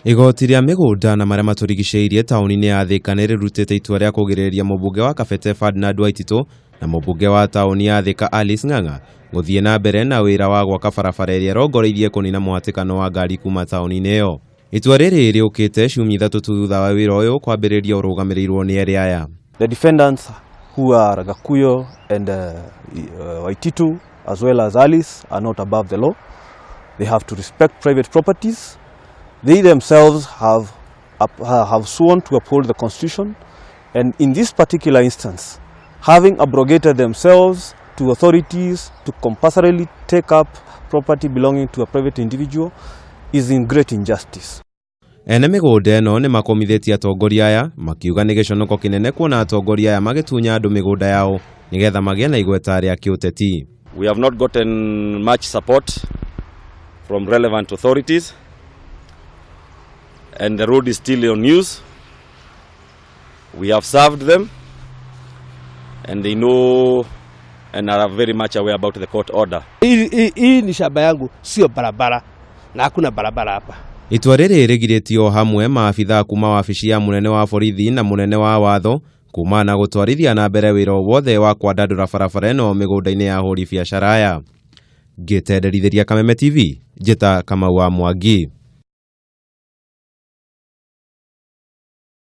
Igoti rĩa mĩgũnda na marĩa matũrigicĩirie taũni-inĩ ya Thika nĩ rĩrutĩte itua rĩa kũgirĩrĩria mũmbunge wa Kabete Ferdinand Waititu na mũmbunge wa taũni ya Thika Alice Ng'ang'a gũthiĩ na mbere na wĩra wa gwaka barabara ĩrĩa ĩrongoreirie kũnina mũhatĩkano wa ngari kuma taũni-inĩ ĩyo. Itua rĩrĩ rĩũkĩte ciumia 3 tu thutha wa wĩra ũyũ kwambĩrĩria ũrũgamĩrĩirwo nĩ erĩ aya. The defendants, who are Gakuyo and Waititu, as well as Alice, are not above the law. They have to respect private properties. They themselves have sworn to uphold the Constitution, and in this particular instance, having abrogated themselves to authorities to compulsorily take up property belonging to a private individual is in great injustice. Ene mĩgũnda ĩno nĩ makomithĩtie atongoria aya makiuga nĩ gĩconoko kĩnene kuona atongoria aya magĩtunya andũ mĩgũnda yao nĩgetha magĩe na igweta rĩa kĩũteti. We have not gotten much support from relevant authorities, and the road is still on use. We have served them, and they know and are very much aware about the court order. Hii ni shamba yangu, sio barabara, na hakuna barabara hapa. Itua rĩrĩ rĩgirĩtio hamwe maabithaa kuma wabici ya mũnene wa borithi na mũnene wa watho kumana na gũtwarithia na mbere wĩra o wothe wa kwandandũra barabara ĩno mĩgũnda-inĩ ya ahũri biacara aya. Ngĩtenderithĩria Kameme TV, njĩta Kamau wa Mwangi.